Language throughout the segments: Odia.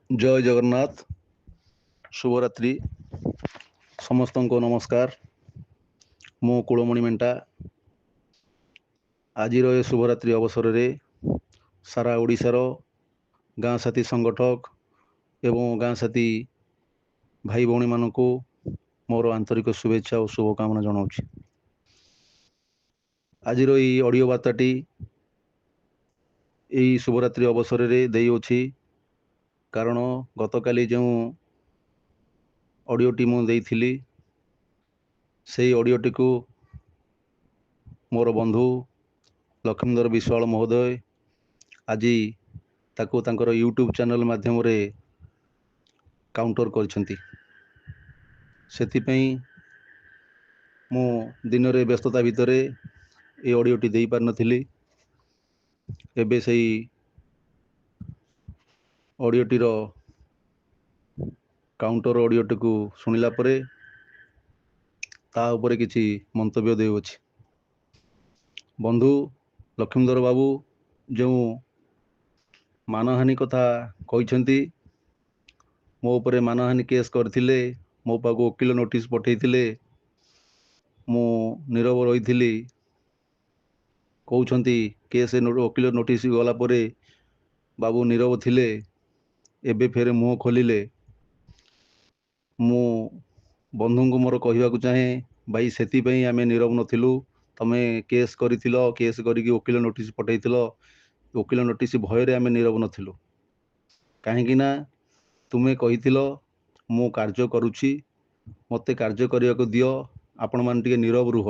ଜୟ ଜଗନ୍ନାଥ, ଶୁଭରାତ୍ରି, ସମସ୍ତଙ୍କୁ ନମସ୍କାର। ମୁଁ କୁଳମଣି ମେଣ୍ଟା। ଆଜିର ଏ ଶୁଭରାତ୍ରି ଅବସରରେ ସାରା ଓଡ଼ିଶାର ଗାଁ ସାଥୀ ସଂଗଠକ ଏବଂ ଗାଁ ସାଥୀ ଭାଇ ଭଉଣୀମାନଙ୍କୁ ମୋର ଆନ୍ତରିକ ଶୁଭେଚ୍ଛା ଓ ଶୁଭକାମନା ଜଣାଉଛି। ଆଜିର ଏଇ ଅଡ଼ିଓ ବାର୍ତ୍ତାଟି ଏଇ ଶୁଭରାତ୍ରି ଅବସରରେ ଦେଇଅଛି, କାରଣ ଗତକାଲି ଯେଉଁ ଅଡ଼ିଓଟି ମୁଁ ଦେଇଥିଲି, ସେଇ ଅଡ଼ିଓଟିକୁ ମୋର ବନ୍ଧୁ ଲକ୍ଷ୍ମୀଧର ବିଶ୍ୱାଳ ମହୋଦୟ ଆଜି ତାକୁ ତାଙ୍କର ୟୁଟ୍ୟୁବ୍ ଚ୍ୟାନେଲ୍ ମାଧ୍ୟମରେ କାଉଣ୍ଟର କରିଛନ୍ତି। ସେଥିପାଇଁ ମୁଁ ଦିନରେ ବ୍ୟସ୍ତତା ଭିତରେ ଏ ଅଡ଼ିଓଟି ଦେଇପାରିନଥିଲି। ଏବେ ସେଇ ଅଡ଼ିଓଟିର କାଉଣ୍ଟର ଅଡ଼ିଓଟିକୁ ଶୁଣିଲା ପରେ ତା ଉପରେ କିଛି ମନ୍ତବ୍ୟ ଦେଉଅଛି। ବନ୍ଧୁ ଲକ୍ଷ୍ମୀଧର ବାବୁ ଯେଉଁ ମାନହାନି କଥା କହିଛନ୍ତି, ମୋ ଉପରେ ମାନହାନି କେସ୍ କରିଥିଲେ, ମୋ ପାଖକୁ ଓକିଲ ନୋଟିସ୍ ପଠାଇଥିଲେ, ମୁଁ ନୀରବ ରହିଥିଲି। କହୁଛନ୍ତି କେସ୍ ଓକିଲ ନୋଟିସ୍ ଗଲା ପରେ ବାବୁ ନୀରବ ଥିଲେ, ଏବେ ଫେରେ ମୁହଁ ଖୋଲିଲେ। ମୁଁ ବନ୍ଧୁଙ୍କୁ ମୋର କହିବାକୁ ଚାହେଁ, ଭାଇ ସେଥିପାଇଁ ଆମେ ନୀରବ ନଥିଲୁ। ତମେ କେସ୍ କରିଥିଲ, କେସ୍ କରିକି ଓକିଲ ନୋଟିସ୍ ପଠାଇଥିଲ, ଓକିଲ ନୋଟିସ୍ ଭୟରେ ଆମେ ନୀରବ ନଥିଲୁ। କାହିଁକି ନା ତୁମେ କହିଥିଲ ମୁଁ କାର୍ଯ୍ୟ କରୁଛି, ମୋତେ କାର୍ଯ୍ୟ କରିବାକୁ ଦିଅ, ଆପଣମାନେ ଟିକେ ନୀରବ ରୁହ।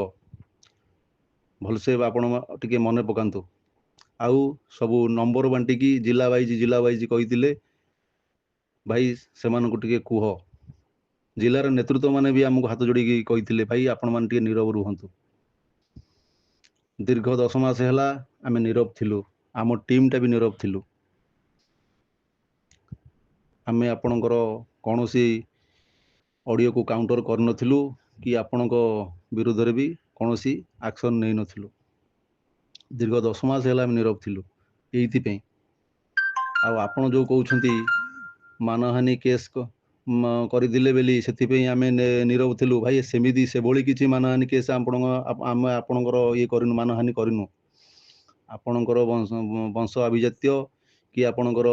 ଭଲସେ ଆପଣ ଟିକେ ମନେ ପକାନ୍ତୁ। ଆଉ ସବୁ ନମ୍ବର ବାଣ୍ଟିକି ଜିଲ୍ଲା ୱାଇଜ୍ ଜିଲ୍ଲା ୱାଇଜ୍ କହିଥିଲେ, ଭାଇ ସେମାନଙ୍କୁ ଟିକେ କୁହ। ଜିଲ୍ଲାର ନେତୃତ୍ୱମାନେ ବି ଆମକୁ ହାତ ଯୋଡ଼ିକି କହିଥିଲେ, ଭାଇ ଆପଣମାନେ ଟିକେ ନୀରବ ରୁହନ୍ତୁ। ଦୀର୍ଘ 10 ମାସ ହେଲା ଆମେ ନୀରବ ଥିଲୁ, ଆମ ଟିମ୍ଟା ବି ନୀରବ ଥିଲୁ। ଆମେ ଆପଣଙ୍କର କୌଣସି ଅଡ଼ିଓକୁ କାଉଣ୍ଟର କରିନଥିଲୁ କି ଆପଣଙ୍କ ବିରୁଦ୍ଧରେ ବି କୌଣସି ଆକ୍ସନ୍ ନେଇନଥିଲୁ। ଦୀର୍ଘ 10 ମାସ ହେଲା ଆମେ ନୀରବ ଥିଲୁ ଏଇଥିପାଇଁ। ଆଉ ଆପଣ ଯେଉଁ କହୁଛନ୍ତି ମାନହାନି କେସ୍ କରିଥିଲେ ବୋଲି ସେଥିପାଇଁ ଆମେ ନୀରବ ଥିଲୁ, ଭାଇ ସେମିତି ସେଭଳି କିଛି ମାନହାନି କେସ୍ ଆପଣଙ୍କ ଆମେ ଆପଣଙ୍କର ଇଏ କରିନୁ, ମାନହାନି କରିନୁ। ଆପଣଙ୍କର ବଂଶ ଆଭିଜାତ୍ୟ କି ଆପଣଙ୍କର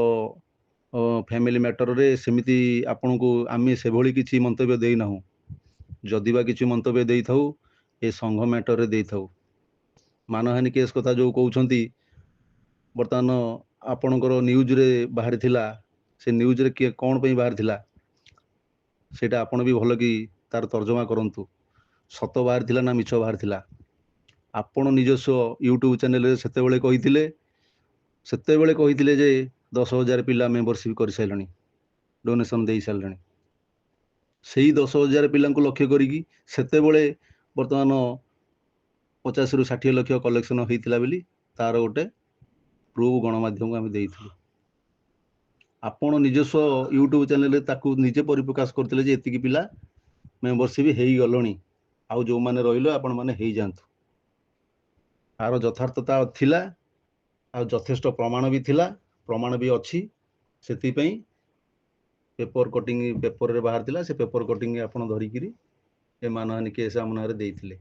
ଫ୍ୟାମିଲି ମ୍ୟାଟରରେ ସେମିତି ଆପଣଙ୍କୁ ଆମେ ସେଭଳି କିଛି ମନ୍ତବ୍ୟ ଦେଇନାହୁଁ। ଯଦି ବା କିଛି ମନ୍ତବ୍ୟ ଦେଇଥାଉ, ଏ ସଂଘ ମ୍ୟାଟରରେ ଦେଇଥାଉ। ମାନହାନି କେସ୍ କଥା ଯେଉଁ କହୁଛନ୍ତି, ବର୍ତ୍ତମାନ ଆପଣଙ୍କର ନ୍ୟୁଜ୍ରେ ବାହାରିଥିଲା, ସେ ନ୍ୟୁଜ୍ରେ କିଏ କ'ଣ ପାଇଁ ବାହାରିଥିଲା ସେଇଟା ଆପଣ ବି ଭଲ କି ତାର ତର୍ଜମା କରନ୍ତୁ। ସତ ବାହାରିଥିଲା ନା ମିଛ ବାହାରିଥିଲା? ଆପଣ ନିଜସ୍ୱ ୟୁଟ୍ୟୁବ୍ ଚ୍ୟାନେଲରେ ସେତେବେଳେ କହିଥିଲେ ଯେ 10,000 ପିଲା ମେମ୍ବରସିପ୍ କରିସାରିଲେଣି, ଡୋନେସନ୍ ଦେଇସାରିଲେଣି। ସେଇ 10,000 ପିଲାଙ୍କୁ ଲକ୍ଷ୍ୟ କରିକି ସେତେବେଳେ ବର୍ତ୍ତମାନ 50ରୁ 60 ଲକ୍ଷ କଲେକ୍ସନ୍ ହେଇଥିଲା ବୋଲି ତାର ଗୋଟେ ପ୍ରୁଫ୍ ଗଣମାଧ୍ୟମକୁ ଆମେ ଦେଇଥିଲୁ। ଆପଣ ନିଜସ୍ୱ ୟୁଟ୍ୟୁବ୍ ଚ୍ୟାନେଲରେ ତାକୁ ନିଜେ ପରିପ୍ରକାଶ କରିଥିଲେ ଯେ ଏତିକି ପିଲା ମେମ୍ବରସିପ୍ ହେଇଗଲଣି, ଆଉ ଯେଉଁମାନେ ରହିଲେ ଆପଣମାନେ ହେଇଯାଆନ୍ତୁ। ତାର ଯଥାର୍ଥତା ଥିଲା, ଆଉ ଯଥେଷ୍ଟ ପ୍ରମାଣ ବି ଥିଲା, ପ୍ରମାଣ ବି ଅଛି। ସେଥିପାଇଁ ପେପର କଟିଂ ପେପରରେ ବାହାରିଥିଲା, ସେ ପେପର କଟିଂ ଆପଣ ଧରିକିରି ଏ ମାନହାନି କେସ୍ ଆମ ନାଁରେ ଦେଇଥିଲେ।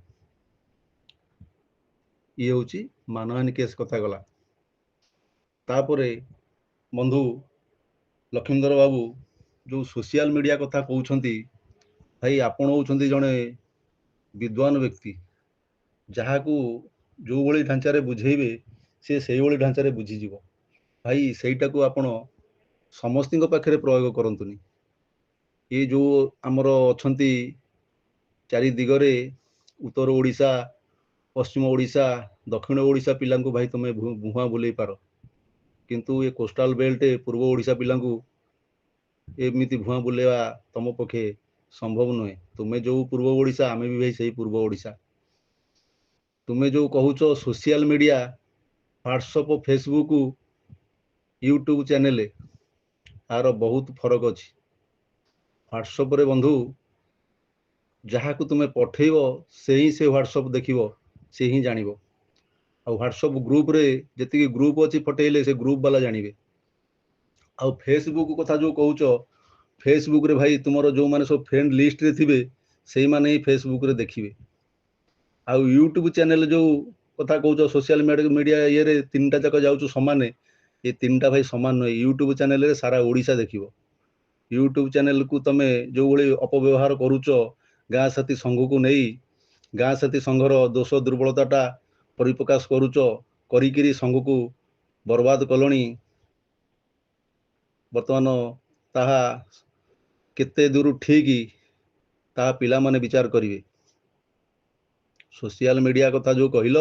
ଇଏ ହେଉଛି ମାନହାନି କେସ୍ କଥା ଗଲା। ତାପରେ ବନ୍ଧୁ ଲକ୍ଷ୍ମୀଧର ବାବୁ ଯେଉଁ ସୋସିଆଲ ମିଡ଼ିଆ କଥା କହୁଛନ୍ତି, ଭାଇ ଆପଣ ହେଉଛନ୍ତି ଜଣେ ବିଦ୍ୱାନ ବ୍ୟକ୍ତି, ଯାହାକୁ ଯେଉଁଭଳି ଢାଞ୍ଚାରେ ବୁଝେଇବେ ସେ ସେଇଭଳି ଢାଞ୍ଚାରେ ବୁଝିଯିବ। ଭାଇ ସେଇଟାକୁ ଆପଣ ସମସ୍ତଙ୍କ ପାଖରେ ପ୍ରୟୋଗ କରନ୍ତୁନି। ଏ ଯେଉଁ ଆମର ଅଛନ୍ତି ଚାରି ଦିଗରେ, ଉତ୍ତର ଓଡ଼ିଶା, ପଶ୍ଚିମ ଓଡ଼ିଶା, ଦକ୍ଷିଣ ଓଡ଼ିଶା ପିଲାଙ୍କୁ ଭାଇ ତୁମେ ଭୁଆଁ ବୁଲେଇ ପାର, କିନ୍ତୁ ଏ କୋଷ୍ଟାଲ ବେଲ୍ଟ ପୂର୍ବ ଓଡ଼ିଶା ପିଲାଙ୍କୁ ଏମିତି ଭୁଆଁ ବୁଲେଇବା ତୁମ ପକ୍ଷେ ସମ୍ଭବ ନୁହେଁ। ତୁମେ ଯେଉଁ ପୂର୍ବ ଓଡ଼ିଶା, ଆମେ ବି ଭାଇ ସେଇ ପୂର୍ବ ଓଡ଼ିଶା। ତୁମେ ଯେଉଁ କହୁଛ social media, WhatsApp, Facebook, YouTube channel, ତାର ବହୁତ ଫରକ ଅଛି। ହ୍ୱାଟ୍ସଆପ୍ରେ ବନ୍ଧୁ ଯାହାକୁ ତୁମେ ପଠେଇବ ସେ ହିଁ ସେ ହ୍ୱାଟ୍ସଆପ୍ ଦେଖିବ, ସେ ହିଁ ଜାଣିବ। ଆଉ ହ୍ୱାଟ୍ସଆପ୍ ଗ୍ରୁପ୍ରେ ଯେତିକି ଗ୍ରୁପ୍ ଅଛି ପଠେଇଲେ ସେ ଗ୍ରୁପ୍ ବାଲା ଜାଣିବେ। ଆଉ ଫେସବୁକ୍ କଥା ଯେଉଁ କହୁଛ, ଫେସବୁକ୍ରେ ଭାଇ ତୁମର ଯେଉଁମାନେ ସବୁ ଫ୍ରେଣ୍ଡ ଲିଷ୍ଟରେ ଥିବେ ସେଇମାନେ ହିଁ ଫେସବୁକ୍ରେ ଦେଖିବେ। ଆଉ ୟୁଟ୍ୟୁବ୍ ଚ୍ୟାନେଲ୍ ଯେଉଁ କଥା କହୁଛ, ସୋସିଆଲ ମିଡ଼ିଆ ଇଏରେ ତିନିଟା ଯାକ ଯାଉଛୁ ସମାନେ, ଏ ତିନିଟା ଭାଇ ସମାନ ନୁହେଁ। ୟୁଟ୍ୟୁବ୍ ଚ୍ୟାନେଲରେ ସାରା ଓଡ଼ିଶା ଦେଖିବ। ୟୁଟ୍ୟୁବ୍ ଚ୍ୟାନେଲକୁ ତମେ ଯେଉଁଭଳି ଅପବ୍ୟବହାର କରୁଛ, ଗାଁ ସାଥୀ ସଂଘକୁ ନେଇ ଗାଁ ସାଥୀ ସଂଘର ଦୋଷ ଦୁର୍ବଳତାଟା ପରିପ୍ରକାଶ କରୁଛ, କରିକିରି ସଂଘକୁ ବର୍ବାଦ କଲଣି। ବର୍ତ୍ତମାନ ତାହା କେତେ ଦୂର ଠିକ୍ ତାହା ପିଲାମାନେ ବିଚାର କରିବେ। ସୋସିଆଲ ମିଡ଼ିଆ କଥା ଯେଉଁ କହିଲ,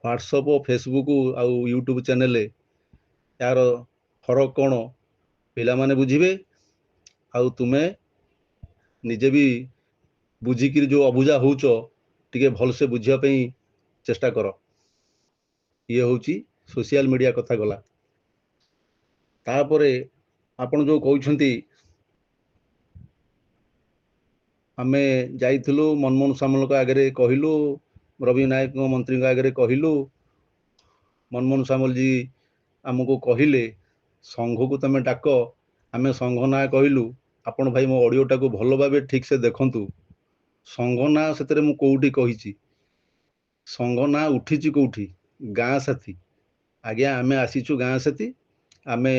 ହ୍ୱାଟ୍ସଅପ୍, ଫେସବୁକ୍ ଆଉ ୟୁଟ୍ୟୁବ୍ ଚ୍ୟାନେଲ୍, ଏହାର ଫରକ କ'ଣ ପିଲାମାନେ ବୁଝିବେ। ଆଉ ତୁମେ ନିଜେ ବି ବୁଝିକିରି ଯେଉଁ ଅବୁଝା ହେଉଛ, ଟିକେ ଭଲସେ ବୁଝିବା ପାଇଁ ଚେଷ୍ଟା କର। ଇଏ ହେଉଛି ସୋସିଆଲ ମିଡ଼ିଆ କଥା ଗଲା। ତାପରେ ଆପଣ ଯେଉଁ କହୁଛନ୍ତି ଆମେ ଯାଇଥିଲୁ ମନମୋହନ ସାମଲଙ୍କ ଆଗରେ କହିଲୁ, ରବି ନାୟକଙ୍କ ମନ୍ତ୍ରୀଙ୍କ ଆଗରେ କହିଲୁ, ମନମୋହନ ସାମଲ ଜୀ ଆମକୁ କହିଲେ ସଂଘକୁ ତମେ ଡାକ, ଆମେ ସଂଘ ନାଁ କହିଲୁ। ଆପଣ ଭାଇ ମୋ ଅଡ଼ିଓଟାକୁ ଭଲ ଭାବେ ଠିକ୍ସେ ଦେଖନ୍ତୁ, ସଂଘ ନାଁ ସେଥିରେ ମୁଁ କେଉଁଠି କହିଛି? ସଂଘ ନାଁ ଉଠିଛି କେଉଁଠି? ଗାଁ ସାଥୀ। ଆଜ୍ଞା ଆମେ ଆସିଛୁ ଗାଁ ସାଥୀ, ଆମେ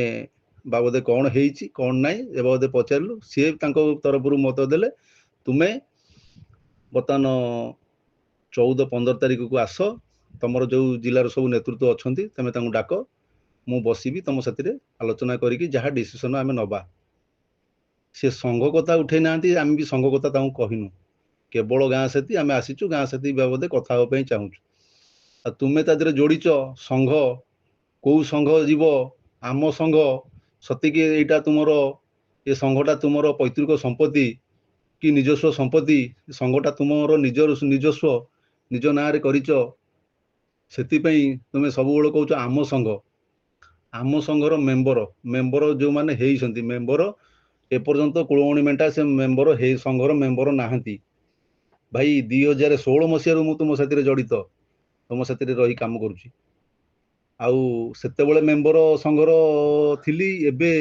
ବାବଦେ କ'ଣ ହେଇଛି କ'ଣ ନାହିଁ ଏ ବାବଦେ ପଚାରିଲୁ, ସିଏ ତାଙ୍କ ତରଫରୁ ମତ ଦେଲେ ତୁମେ ବର୍ତ୍ତମାନ 14-15 ତାରିଖକୁ ଆସ, ତୁମର ଯେଉଁ ଜିଲ୍ଲାର ସବୁ ନେତୃତ୍ୱ ଅଛନ୍ତି ତୁମେ ତାଙ୍କୁ ଡାକ, ମୁଁ ବସିବି ତୁମ ସାଥିରେ ଆଲୋଚନା କରିକି ଯାହା ଡିସିସନ୍ ଆମେ ନେବା। ସେ ସଂଘ କଥା ଉଠେଇ ନାହାନ୍ତି, ଆମେ ବି ସଂଘ କଥା ତାଙ୍କୁ କହିନୁ। କେବଳ ଗାଁ ସାଥୀ ଆମେ ଆସିଛୁ, ଗାଁ ସାଥୀ ବାବଦେ କଥା ହେବା ପାଇଁ ଚାହୁଁଛୁ। ଆଉ ତୁମେ ତା ଦେହରେ ଯୋଡ଼ିଛ ସଂଘ, କେଉଁ ସଂଘ ଯିବ? ଆମ ସଂଘ ସତିକି ଏଇଟା ତୁମର, ଏ ସଂଘଟା ତୁମର ପୈତୃକ ସମ୍ପତ୍ତି କି ନିଜସ୍ୱ ସମ୍ପତ୍ତି? ସଂଘଟା ତୁମର ନିଜର ନିଜସ୍ୱ, ନିଜ ନାଁରେ କରିଛ, ସେଥିପାଇଁ ତୁମେ ସବୁବେଳେ କହୁଛ ଆମ ସଂଘ। ଆମ ସଂଘର ମେମ୍ବର ଯେଉଁମାନେ ହେଇଛନ୍ତି ମେମ୍ବର, ଏପର୍ଯ୍ୟନ୍ତ କୁଳମଣି ମେଣ୍ଟା ସେ ମେମ୍ବର ହେଇ ସଂଘର ମେମ୍ବର ନାହାନ୍ତି। ଭାଇ 2016 ମସିହାରୁ ମୁଁ ତୁମ ସାଥିରେ ଜଡ଼ିତ, ତୁମ ସାଥିରେ ରହି କାମ କରୁଛି। ଆଉ ସେତେବେଳେ ମେମ୍ବର ସଂଘର ଥିଲି, ଏବେ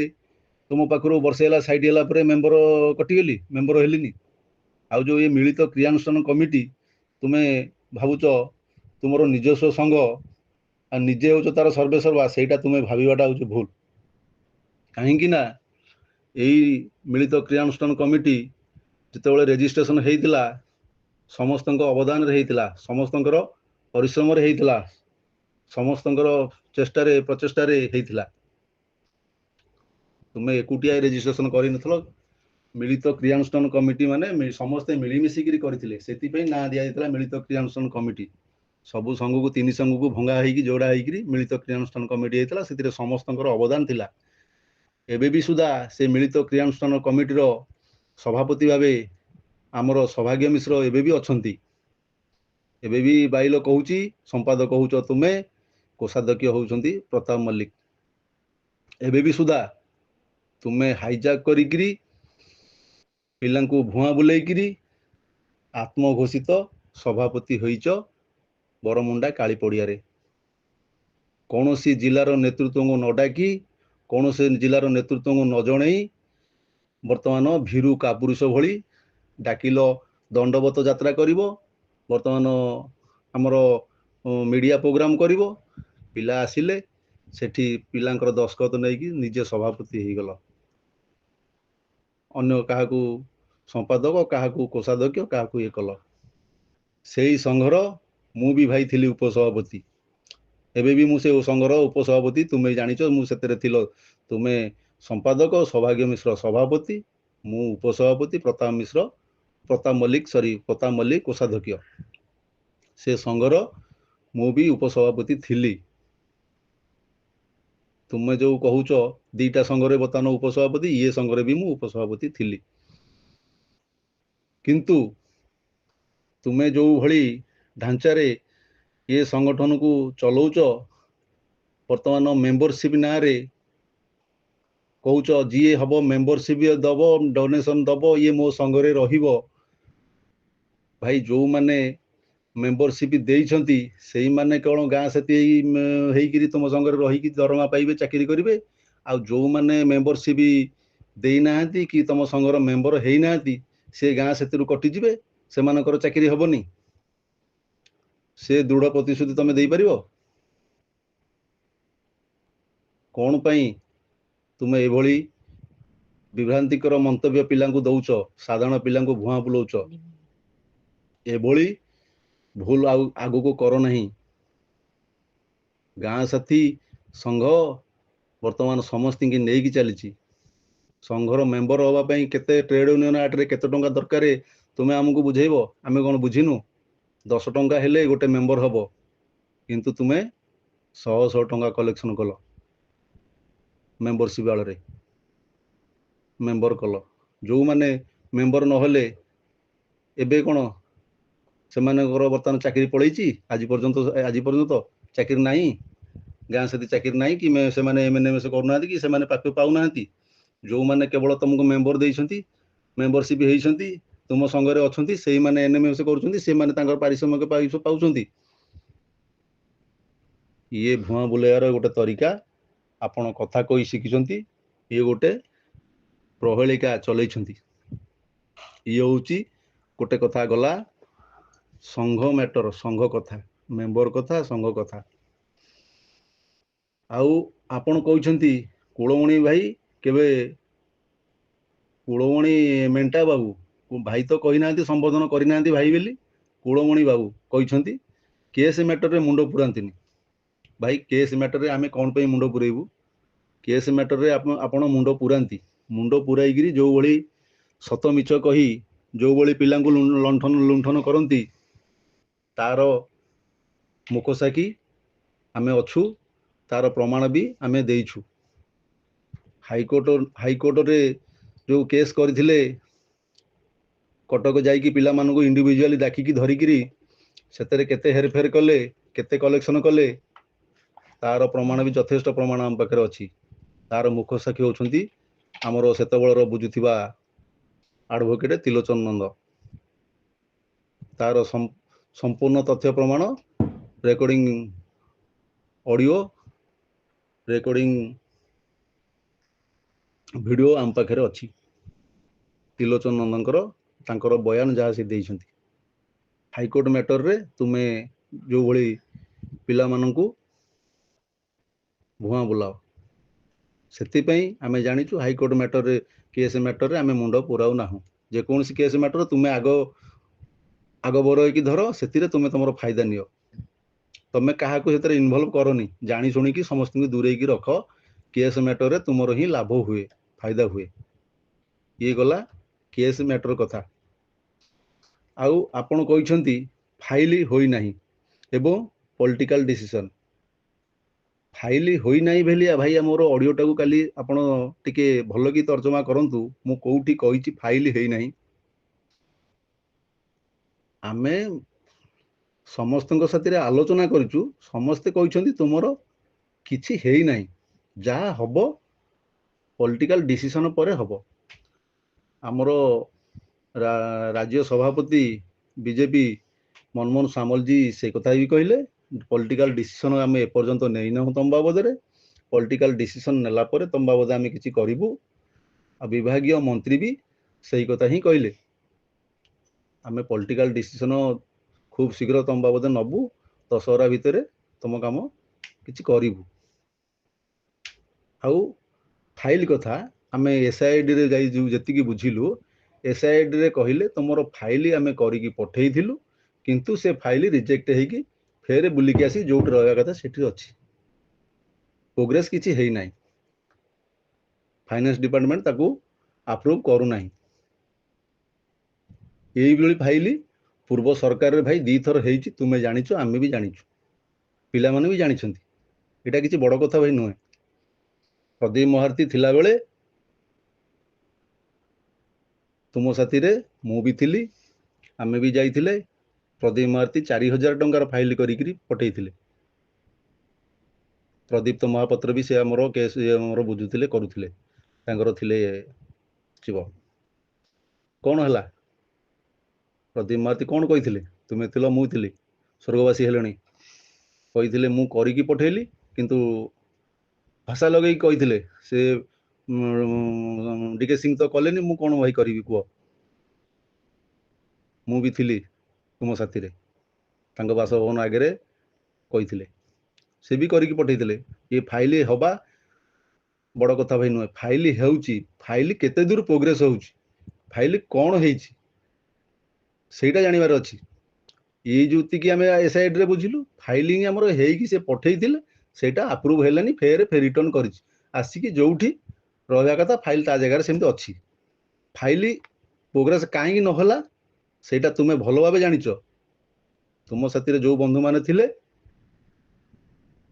ତୁମ ପାଖରୁ ବର୍ଷେ ହେଲା ସାଇଟ୍ ହେଲା ପରେ ମେମ୍ବର କଟିଗଲି, ମେମ୍ବର ହେଲିନି। ଆଉ ଯେଉଁ ଏ ମିଳିତ କ୍ରିୟାନୁଷ୍ଠାନ କମିଟି ତୁମେ ଭାବୁଛ ତୁମର ନିଜସ୍ୱ ସଂଘ ଆଉ ନିଜେ ହେଉଛ ତାର ସର୍ବେସର୍ବା, ସେଇଟା ତୁମେ ଭାବିବାଟା ହେଉଛି ଭୁଲ। କାହିଁକି ନା ଏଇ ମିଳିତ କ୍ରିୟାନୁଷ୍ଠାନ କମିଟି ଯେତେବେଳେ ରେଜିଷ୍ଟ୍ରେସନ ହେଇଥିଲା ସମସ୍ତଙ୍କ ଅବଦାନରେ ହେଇଥିଲା, ସମସ୍ତଙ୍କର ପରିଶ୍ରମରେ ହେଇଥିଲା, ସମସ୍ତଙ୍କର ଚେଷ୍ଟାରେ ପ୍ରଚେଷ୍ଟାରେ ହେଇଥିଲା। ତୁମେ ଏକୁଟିଆ ରେଜିଷ୍ଟ୍ରେସନ କରିନଥିଲ। ମିଳିତ କ୍ରିୟାନୁଷ୍ଠାନ କମିଟି ମାନେ ସମସ୍ତେ ମିଳିମିଶିକିରି କରିଥିଲେ, ସେଥିପାଇଁ ନାଁ ଦିଆଯାଇଥିଲା ମିଳିତ କ୍ରିୟାନୁଷ୍ଠାନ କମିଟି। ସବୁ ସଂଘକୁ, 3 ସଂଘକୁ ଭଙ୍ଗା ହେଇକି ଯୋଡ଼ା ହେଇକିରି ମିଳିତ କ୍ରିୟାନୁଷ୍ଠାନ କମିଟି ହେଇଥିଲା, ସେଥିରେ ସମସ୍ତଙ୍କର ଅବଦାନ ଥିଲା। ଏବେ ବି ସୁଦ୍ଧା ସେ ମିଳିତ କ୍ରିୟାନୁଷ୍ଠାନ କମିଟିର ସଭାପତି ଭାବେ ଆମର ସୌଭାଗ୍ୟ ମିଶ୍ର ଏବେ ବି ଅଛନ୍ତି। ଏବେ ବି ବାଇଲ କହୁଛି, ସମ୍ପାଦକ କହୁଛ ତୁମେ, କୋଷାଧ୍ୟକ୍ଷ ହେଉଛନ୍ତି ପ୍ରତାପ ମଲ୍ଲିକ। ଏବେ ବି ସୁଦ୍ଧା ତୁମେ ହାଇଜାକ୍ କରିକିରି ପିଲାଙ୍କୁ ଭୁଆଁ ବୁଲେଇକିରି ଆତ୍ମଘୋଷିତ ସଭାପତି ହୋଇଛ ବରମୁଣ୍ଡା କାଳି ପଡ଼ିଆରେ। କୌଣସି ଜିଲ୍ଲାର ନେତୃତ୍ୱଙ୍କୁ ନ ଡାକି, କୌଣସି ଜିଲ୍ଲାର ନେତୃତ୍ୱଙ୍କୁ ନ ଜଣେଇ ବର୍ତ୍ତମାନ ଭୀରୁ କାପୁରୁଷ ଭଳି ଡାକିଲ ଦଣ୍ଡବତ ଯାତ୍ରା କରିବ, ବର୍ତ୍ତମାନ ଆମର ମିଡ଼ିଆ ପ୍ରୋଗ୍ରାମ କରିବ। ପିଲା ଆସିଲେ ସେଠି ପିଲାଙ୍କର ଦସ୍ତଖତ ନେଇକି ନିଜେ ସଭାପତି ହେଇଗଲ, ଅନ୍ୟ କାହାକୁ ସମ୍ପାଦକ, କାହାକୁ କୋଷାଧ୍ୟକ୍ଷ, କାହାକୁ ଇଏ କଲ। ସେଇ ସଂଘର ମୁଁ ବି ଭାଇ ଥିଲି ଉପସଭାପତି, ଏବେ ବି ମୁଁ ସେ ସଂଘର ଉପସଭାପତି। ତୁମେ ଜାଣିଛ ମୁଁ ସେଥିରେ ଥିଲ, ତୁମେ ସମ୍ପାଦକ, ସୌଭାଗ୍ୟ ମିଶ୍ର ସଭାପତି, ମୁଁ ଉପସଭାପତି, ପ୍ରତାପ ମିଶ୍ର, ପ୍ରତାପ ମଲ୍ଲିକ ସରି ପ୍ରତାପ ମଲ୍ଲିକ କୋଷାଧ୍ୟକ୍ଷ। ସେ ସଂଘର ମୁଁ ବି ଉପସଭାପତି ଥିଲି। ତୁମେ ଯେଉଁ କହୁଛ 2ଟା ସଂଘରେ ବର୍ତ୍ତମାନ ଉପସଭାପତି, ଇଏ ସଂଘରେ ବି ମୁଁ ଉପସଭାପତି ଥିଲି। କିନ୍ତୁ ତୁମେ ଯେଉଁଭଳି ଢାଞ୍ଚାରେ ଏ ସଂଗଠନକୁ ଚଲଉଛ, ବର୍ତ୍ତମାନ ମେମ୍ବରସିପ୍ ନାଁରେ କହୁଛ ଯିଏ ହବ ମେମ୍ବରସିପ୍ ଦବ, ଡୋନେସନ୍ ଦବ, ଇଏ ମୋ ସଂଘରେ ରହିବ। ଭାଇ ଯେଉଁମାନେ ମେମ୍ବରସିପ୍ ଦେଇଛନ୍ତି ସେଇମାନେ କ'ଣ ଗାଁ ସାଥୀ ହେଇକିରି ତୁମ ସଂଘରେ ରହିକି ଦରମା ପାଇବେ, ଚାକିରି କରିବେ? ଆଉ ଯେଉଁମାନେ ମେମ୍ବରସିପ୍ ଦେଇନାହାନ୍ତି କି ତୁମ ସଂଘର ମେମ୍ବର ହେଇନାହାନ୍ତି, ସେ ଗାଁ ସେଥିରୁ କଟିଯିବେ, ସେମାନଙ୍କର ଚାକିରି ହେବନି? ସେ ଦୃଢ଼ ପ୍ରତିଶ୍ରୁତି ତମେ ଦେଇପାରିବ? କ'ଣ ପାଇଁ ତୁମେ ଏଭଳି ବିଭ୍ରାନ୍ତିକର ମନ୍ତବ୍ୟ ପିଲାଙ୍କୁ ଦଉଛ, ସାଧାରଣ ପିଲାଙ୍କୁ ଭୁଆଁ ବୁଲଉଛ? ଏଭଳି ଭୁଲ ଆଉ ଆଗକୁ କର ନାହିଁ। ଗାଁ ସାଥୀ ସଂଘ ବର୍ତ୍ତମାନ ସମସ୍ତଙ୍କୁ ନେଇକି ଚାଲିଛି। ସଂଘର ମେମ୍ବର ହେବା ପାଇଁ କେତେ ଟ୍ରେଡ୍ ୟୁନିୟନ ଆକ୍ଟରେ କେତେ ଟଙ୍କା ଦରକାର ତୁମେ ଆମକୁ ବୁଝେଇବ? ଆମେ କ'ଣ ବୁଝିନୁ? 10 ଟଙ୍କା ହେଲେ ଗୋଟେ ମେମ୍ବର ହବ, କିନ୍ତୁ ତୁମେ ଶହ ଶହ ଟଙ୍କା କଲେକ୍ସନ କଲ, ମେମ୍ବରସିପ୍ ଆଳରେ ମେମ୍ବର କଲ। ଯେଉଁମାନେ ମେମ୍ବର ନହେଲେ ଏବେ କ'ଣ ସେମାନଙ୍କର ବର୍ତ୍ତମାନ ଚାକିରି ପଳେଇଛି? ଆଜି ପର୍ଯ୍ୟନ୍ତ ଚାକିରି ନାହିଁ, ଗାଁ ସାଥୀ ଚାକିରି ନାହିଁ କି ସେମାନେ MNMS କରୁନାହାନ୍ତି କି ସେମାନେ ପ୍ରାପ୍ୟ ପାଉନାହାନ୍ତି। ଯେଉଁମାନେ କେବଳ ତୁମକୁ ମେମ୍ବର ଦେଇଛନ୍ତି, ମେମ୍ବରସିପ୍ ହେଇଛନ୍ତି, ତୁମ ସଂଘରେ ଅଛନ୍ତି, ସେଇମାନେ NMS କରୁଛନ୍ତି, ସେମାନେ ତାଙ୍କର ପାରିଶ୍ରମିକ ପାଉଛନ୍ତି। ଇଏ ଭୁଆଁ ବୁଲେଇବାର ଗୋଟେ ତରିକା। ଆପଣ କଥା କହି ଶିଖିଛନ୍ତି, ଇଏ ଗୋଟେ ପ୍ରହେଳିକା ଚଲେଇଛନ୍ତି। ଇଏ ହେଉଛି ଗୋଟେ କଥା ଗଲା ସଂଘ ମ୍ୟାଟର, ସଂଘ କଥା, ମେମ୍ବର କଥା, ସଂଘ କଥା। ଆଉ ଆପଣ କହୁଛନ୍ତି କୁଳମଣି ଭାଇ କେବେ, କୁଳମଣି ମେଣ୍ଟା ବାବୁ ଭାଇ ତ କହିନାହାନ୍ତି, ସମ୍ବୋଧନ କରିନାହାନ୍ତି ଭାଇ ବୋଲି, କୁଳମଣି ବାବୁ କହିଛନ୍ତି କେସ୍ ମ୍ୟାଟରରେ ମୁଣ୍ଡ ପୁରାନ୍ତିନି। ଭାଇ, କେସ୍ ମ୍ୟାଟରରେ ଆମେ କ'ଣ ପାଇଁ ମୁଣ୍ଡ ପୁରେଇବୁ? କେସ୍ ମ୍ୟାଟରରେ ଆପଣ ମୁଣ୍ଡ ପୁରାନ୍ତି। ମୁଣ୍ଡ ପୁରାଇକିରି ଯେଉଁଭଳି ସତ ମିଛ କହି ଯେଉଁଭଳି ପିଲାଙ୍କୁ ଲୁଣ୍ଠନ କରନ୍ତି, ତାର ମୁଖସାକ୍ଷୀ ଆମେ ଅଛୁ, ତାର ପ୍ରମାଣ ବି ଆମେ ଦେଇଛୁ। ହାଇକୋର୍ଟରେ ଯେଉଁ କେସ୍ କରିଥିଲେ, କଟକ ଯାଇକି ପିଲାମାନଙ୍କୁ ଇଣ୍ଡିଭିଜୁଆଲି ଡାକିକି ଧରିକିରି ସେଥିରେ କେତେ ହେରଫେର କଲେ, କେତେ କଲେକ୍ସନ କଲେ, ତାର ପ୍ରମାଣ ବି ଯଥେଷ୍ଟ ପ୍ରମାଣ ଆମ ପାଖରେ ଅଛି। ତାର ମୁଖସାକ୍ଷୀ ହେଉଛନ୍ତି ଆମର ସେତେବେଳର ବୁଝୁଥିବା ଆଡ଼ଭୋକେଟ୍ ତ୍ରିଲୋଚନ ନନ୍ଦ। ତାର ସମ୍ପୂର୍ଣ୍ଣ ତଥ୍ୟ ପ୍ରମାଣ, ରେକର୍ଡ଼ିଂ ଅଡ଼ିଓ, ରେକର୍ଡ଼ିଂ ଭିଡ଼ିଓ ଆମ ପାଖରେ ଅଛି। ତ୍ରିଲୋଚନ ନନ୍ଦଙ୍କର ତାଙ୍କର ବୟାନ ଯାହା ସେ ଦେଇଛନ୍ତି। ହାଇକୋର୍ଟ ମ୍ୟାଟରରେ ତୁମେ ଯେଉଁଭଳି ପିଲାମାନଙ୍କୁ ଭୁଆଁ ବୁଲାଅ, ସେଥିପାଇଁ ଆମେ ଜାଣିଛୁ ହାଇକୋର୍ଟ ମ୍ୟାଟରରେ, କେସ୍ ମ୍ୟାଟରରେ ଆମେ ମୁଣ୍ଡ ପୁରାଉ ନାହୁଁ। ଯେକୌଣସି କେସ୍ ମ୍ୟାଟର ତୁମେ ଆଗ ବର ହେଇକି ଧର, ସେଥିରେ ତୁମେ ତୁମର ଫାଇଦା ନିଅ। ତମେ କାହାକୁ ସେଥିରେ ଇନଭଲ୍ଭ କରନି, ଜାଣି ଶୁଣିକି ସମସ୍ତଙ୍କୁ ଦୂରେଇକି ରଖ। କେସ୍ ମ୍ୟାଟରରେ ତୁମର ହିଁ ଲାଭ ହୁଏ, ଫାଇଦା ହୁଏ। ଇଏ ଗଲା କେସ୍ ମ୍ୟାଟର କଥା। ଆଉ ଆପଣ କହିଛନ୍ତି ଫାଇଲ ହୋଇନାହିଁ ଏବଂ ପଲିଟିକାଲ ଡିସିସନ ଫାଇଲ ହୋଇନାହିଁ ବୋଲି ଭାଇ ଆମର ଅଡ଼ିଓଟାକୁ କାଲି ଆପଣ ଟିକେ ଭଲ କି ତର୍ଜମା କରନ୍ତୁ। ମୁଁ କୋଉଠି କହିଛି ଫାଇଲ ହେଇନାହିଁ? ଆମେ ସମସ୍ତଙ୍କ ସାଥିରେ ଆଲୋଚନା କରିଛୁ, ସମସ୍ତେ କହିଛନ୍ତି ତୁମର କିଛି ହେଇନାହିଁ, ଯାହା ହବ ପଲିଟିକାଲ ଡିସିସନ ପରେ ହବ। ଆମର ରାଜ୍ୟ ସଭାପତି ବିଜେପି ମନମୋହନ ସାମଲଜୀ ସେ କଥା ବି କହିଲେ, ପଲିଟିକାଲ ଡିସିସନ ଆମେ ଏପର୍ଯ୍ୟନ୍ତ ନେଇନାହୁଁ ତମ ବାବଦରେ, ପଲିଟିକାଲ ଡିସିସନ ନେଲା ପରେ ତମ ବାବଦରେ ଆମେ କିଛି କରିବୁ। ଆଉ ବିଭାଗୀୟ ମନ୍ତ୍ରୀ ବି ସେଇ କଥା ହିଁ କହିଲେ, ଆମେ ପଲିଟିକାଲ ଡିସିସନ ଖୁବ୍ ଶୀଘ୍ର ତମ ବାବଦରେ ନେବୁ, ଦଶହରା ଭିତରେ ତମ କାମ କିଛି କରିବୁ। ଆଉ ଫାଇଲ କଥା ଆମେ SIDରେ ଯାଇ ଯେତିକି ବୁଝିଲୁ, SIDରେ କହିଲେ ତୁମର ଫାଇଲ ଆମେ କରିକି ପଠେଇଥିଲୁ, କିନ୍ତୁ ସେ ଫାଇଲ ରିଜେକ୍ଟ ହେଇକି ଫେରେ ବୁଲିକି ଆସି ଯୋଉଠି ରହିବା କଥା ସେଠି ଅଛି, ପ୍ରୋଗ୍ରେସ କିଛି ହେଇନାହିଁ, ଫାଇନାନ୍ସ ଡିପାର୍ଟମେଣ୍ଟ ତାକୁ ଆପ୍ରୁଭ୍ କରୁନାହିଁ। ଏଇଭଳି ଫାଇଲ ପୂର୍ବ ସରକାରରେ ଭାଇ 2ଥର ହେଇଛି, ତୁମେ ଜାଣିଛ, ଆମେ ବି ଜାଣିଛୁ, ପିଲାମାନେ ବି ଜାଣିଛନ୍ତି। ଏଇଟା କିଛି ବଡ଼ କଥା ଭାଇ ନୁହେଁ। ପ୍ରଦୀପ ମହାରଥୀ ଥିଲାବେଳେ ତୁମ ସାଥିରେ ମୁଁ ବି ଥିଲି, ଆମେ ବି ଯାଇଥିଲେ। ପ୍ରଦୀପ ମହାରଥୀ 4000 ଟଙ୍କାର ଫାଇଲ କରିକିରି ପଠେଇଥିଲେ। ପ୍ରଦୀପ୍ତ ମହାପାତ୍ର ବି ସେ ଆମର କେସ୍ ଆମର ବୁଝୁଥିଲେ, କରୁଥିଲେ, ତାଙ୍କର ଥିଲେ ଶିବ। କ'ଣ ହେଲା? ପ୍ରଦୀପ ମହାରଥୀ କ'ଣ କହିଥିଲେ? ତୁମେ ଥିଲ, ମୁଁ ଥିଲି, ସ୍ୱର୍ଗବାସୀ ହେଲେଣି। କହିଥିଲେ ମୁଁ କରିକି ପଠେଇଲି, କିନ୍ତୁ ଭାଷା ଲଗେଇକି କହିଥିଲେ। ସେ ଡିକେ ସିଂ ତ କଲେନି, ମୁଁ କ'ଣ ଭାଇ କରିବି କୁହ? ମୁଁ ବି ଥିଲି ତୁମ ସାଥିରେ, ତାଙ୍କ ବାସଭବନ ଆଗରେ କହିଥିଲେ, ସେ ବି କରିକି ପଠେଇଥିଲେ। ଏ ଫାଇଲ ହବା ବଡ଼ କଥା ଭାଇ ନୁହେଁ। ଫାଇଲ ହେଉଛି, ଫାଇଲ କେତେ ଦୂର ପ୍ରୋଗ୍ରେସ ହେଉଛି, ଫାଇଲ କ'ଣ ହେଇଛି ସେଇଟା ଜାଣିବାର ଅଛି। ଏଇ ଯେଉଁତିକି ଆମେ ଏସ୍ଆଇଡିରେ ବୁଝିଲୁ, ଫାଇଲିଂ ଆମର ହେଇକି ସେ ପଠେଇଥିଲେ, ସେଇଟା ଆପ୍ରୁଭ୍ ହେଲାନି, ଫେର ଫେର ରିଟର୍ନ କରିଛି ଆସିକି ଯୋଉଠି ରହିବା କଥା, ଫାଇଲ ତା ଜାଗାରେ ସେମିତି ଅଛି। ଫାଇଲ ପ୍ରୋଗ୍ରେସ କାହିଁକି ନହେଲା ସେଇଟା ତୁମେ ଭଲ ଭାବେ ଜାଣିଛ। ତୁମ ସାଥିରେ ଯୋଉ ବନ୍ଧୁମାନେ ଥିଲେ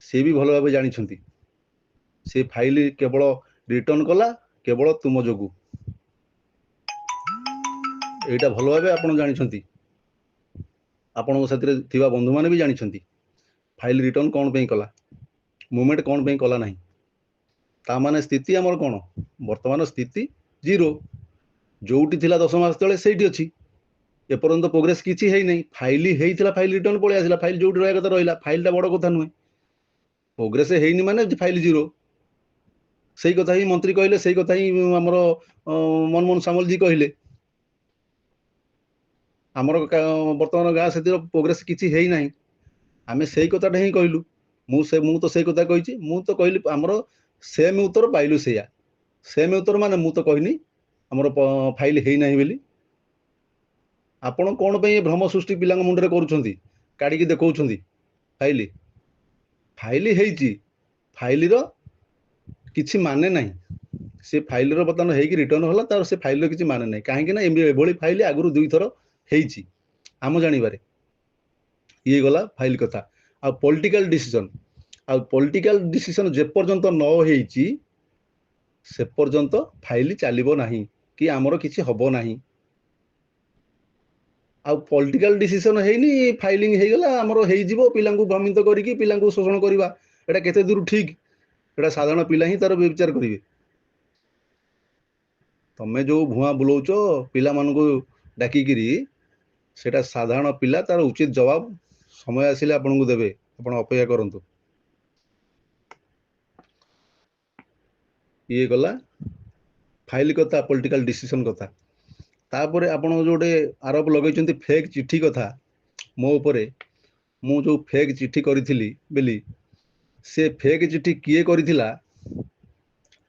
ସେ ବି ଭଲ ଭାବେ ଜାଣିଛନ୍ତି। ସେ ଫାଇଲ କେବଳ ରିଟର୍ନ କଲା କେବଳ ତୁମ ଯୋଗୁ, ଏଇଟା ଭଲ ଭାବେ ଆପଣ ଜାଣିଛନ୍ତି, ଆପଣଙ୍କ ସାଥିରେ ଥିବା ବନ୍ଧୁମାନେ ବି ଜାଣିଛନ୍ତି। ଫାଇଲ ରିଟର୍ନ କ'ଣ ପାଇଁ କଲା, ମୁଭମେଣ୍ଟ କ'ଣ ପାଇଁ କଲା ନାହିଁ। ତା ମାନେ ସ୍ଥିତି ଆମର କ'ଣ? ବର୍ତ୍ତମାନ ସ୍ଥିତି ଜିରୋ, ଯୋଉଠି ଥିଲା 10 ମାସ ତଳେ ସେଇଠି ଅଛି। ଏପର୍ଯ୍ୟନ୍ତ ପ୍ରୋଗ୍ରେସ କିଛି ହେଇନାହିଁ। ଫାଇଲ ହେଇଥିଲା, ଫାଇଲ ରିଟର୍ନ ପଳେଇ ଆସିଲା, ଫାଇଲ ଯୋଉଠି ରହିବା କଥା ରହିଲା। ଫାଇଲଟା ବଡ଼ କଥା ନୁହେଁ, ପ୍ରୋଗ୍ରେସ ହେଇନି ମାନେ ଫାଇଲ ଜିରୋ। ସେଇ କଥା ହିଁ ମନ୍ତ୍ରୀ କହିଲେ, ସେଇ କଥା ହିଁ ଆମର ମନମୋହନ ସାମଲ ଜି କହିଲେ। ଆମର ବର୍ତ୍ତମାନ ଗାଁ ସେଥିର ପ୍ରୋଗ୍ରେସ କିଛି ହେଇନାହିଁ, ଆମେ ସେଇ କଥାଟା ହିଁ କହିଲୁ। ମୁଁ ତ ସେଇ କଥା କହିଛି। ମୁଁ ତ କହିଲି ଆମର ସେମ୍ ଉତ୍ତର ପାଇଲୁ, ସେଇଆ ସେମ୍ ଉତ୍ତର। ମାନେ ମୁଁ ତ କହିନି ଆମର ଫାଇଲ ହେଇନାହିଁ ବୋଲି। ଆପଣ କ'ଣ ପାଇଁ ଏ ଭ୍ରମ ସୃଷ୍ଟି ପିଲାଙ୍କ ମୁଣ୍ଡରେ କରୁଛନ୍ତି, କାଢ଼ିକି ଦେଖାଉଛନ୍ତି ଫାଇଲ? ଫାଇଲ ହେଇଛି, ଫାଇଲର କିଛି ମାନେ ନାହିଁ। ସେ ଫାଇଲର ବର୍ତ୍ତମାନ ହେଇକି ରିଟର୍ନ ହେଲା, ତାର ସେ ଫାଇଲର କିଛି ମାନେ ନାହିଁ। କାହିଁକି ନା ଏମିତି ଏଭଳି ଫାଇଲ ଆଗରୁ 2ଥର ହେଇଛି ଆମ ଜାଣିବାରେ। ଇଏ ଗଲା ଫାଇଲ କଥା। ଆଉ ପଲିଟିକାଲ ଡିସିସନ, ଆଉ ପଲିଟିକାଲ ଡିସିସନ ଯେପର୍ଯ୍ୟନ୍ତ ନ ହେଇଛି ସେ ପର୍ଯ୍ୟନ୍ତ ଫାଇଲ ଚାଲିବ ନାହିଁ କି ଆମର କିଛି ହବ ନାହିଁ। ଆଉ ପଲିଟିକାଲ ଡିସିସନ ହେଇନି, ଫାଇଲିଂ ହେଇଗଲା, ଆମର ହେଇଯିବ, ପିଲାଙ୍କୁ ଭ୍ରମିତ କରିକି ପିଲାଙ୍କୁ ଶୋଷଣ କରିବା, ଏଇଟା କେତେ ଦୂର ଠିକ? ଏଇଟା ସାଧାରଣ ପିଲା ହିଁ ତାର ବିଚାର କରିବେ। ତମେ ଯୋଉ ଭୁଆଁ ବୁଲଉଛ ପିଲାମାନଙ୍କୁ ଡାକିକିରି, ସେଇଟା ସାଧାରଣ ପିଲା ତାର ଉଚିତ ଜବାବ ସମୟ ଆସିଲେ ଆପଣଙ୍କୁ ଦେବେ, ଆପଣ ଅପେକ୍ଷା କରନ୍ତୁ। ଇଏ ଗଲା ଫାଇଲ କଥା, ପଲିଟିକାଲ ଡିସିସନ କଥା। ତାପରେ ଆପଣ ଯୋଉ ଗୋଟେ ଆରୋପ ଲଗେଇଛନ୍ତି ଫେକ୍ ଚିଠି କଥା ମୋ ଉପରେ, ମୁଁ ଯୋଉ ଫେକ୍ ଚିଠି କରିଥିଲି ବୋଲି, ସେ ଫେକ୍ ଚିଠି କିଏ କରିଥିଲା